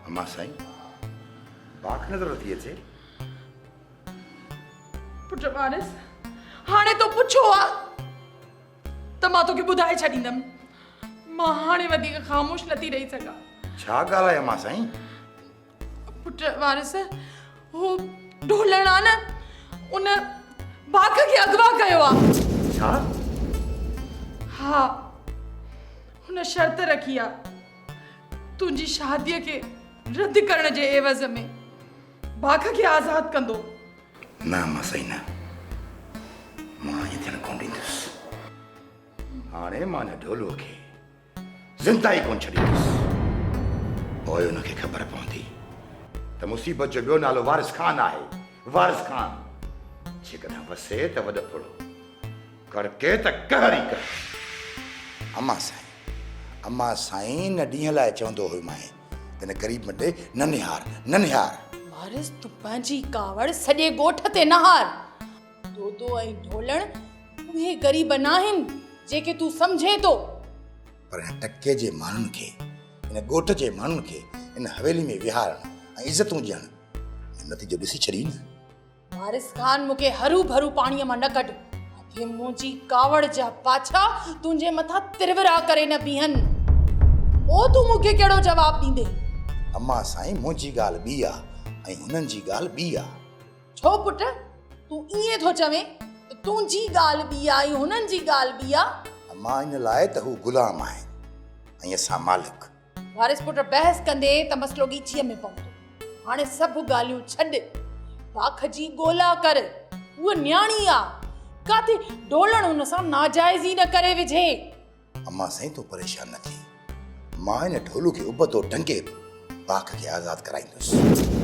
امان سائين، باک نظر نٿي اچي. پٽ وارث، هاڻي تو پڇيو آ ته مان توکي ٻڌائي ڇڏيندم. مان هاڻي وڌيڪ خاموش نٿي رهي سگهان. ڇا ڳالهه آهي امان سائين؟ پٽ وارث، هو ڍولڻ آ نه، ان باک کي اغوا ڪيو آ. ڇا؟ ها، هن شرط رکي آ، تنهنجي شاديء کي رد ڪرڻ جي عيوض ۾ باک کي آزاد ڪندو. نه امان سائين نه، مان ائين ٿيڻ ڪونه ڏيندس. هاڻي مان ان ڍولوء کي زنده ئي ڪونه ڇڏيندس. پوء ان کي خبر پوندي ته مصيبت جو ٻيو نالو وارث خان آهي، وارث خان. جيڪڏهن وسي ته وڏ ڦڙو، ڪڙڪي ته قهر ئي قهر. امان سائين، امان سائين ان ڏينهن لاء چوندو هيومانء ته ان غريب مڏي نه نهار، نه نهار. وارث تون پنهنجي ڪاوڙ سڄي ڳوٺ تي نه هار. دودو ۽ ڍولڻ اهي غريب ناهن جيڪي تون سمجهين ٿو. پر هن ٽڪي جي ماڻهن کي، هن ڳوٺ جي ماڻهن کي هن حويلي ۾ ويهارڻ ۽ عزتون ڏيڻ جو نتيجو ڏسي ڇڏي نه. وارث خان مون کي هرو ڀرو پاڻيء مان نه ڪڍ، اٿي منهنجي ڪاوڙ جا پاڇا تنهنجي مٿان ترورا ڪري نه بيهن. پوء تون مون کي ڪهڙو جواب ڏيندين؟ امان سائين منهنجي ڳالهه ٻي آ ۽ هنن جي ڳالهه ٻي آ. ڇو پٽ، تون ائين ٿو چوين ته تنهنجي ڳالهه ٻي آ ۽ هنن جي ڳالهه ٻي آ؟ امان ان لاء ته هو غلام آهن ۽ اسان مالڪ. وارث پٽ بحث ڪندي ته مسئلو ڳچيء ۾ پوندو. هاڻي سڀ ڳالهيون ڇڏ، باک جي ڳولا ڪر. هوء نياڻي آ، ڪاٿي ڍولڻ هن سان ناجائزي نه ڪري وجهي. امان سائين تون پريشان نه ٿي، مان ان ڍولو کي ابتو ٽنگي به باک کي آزاد ڪرائيندس.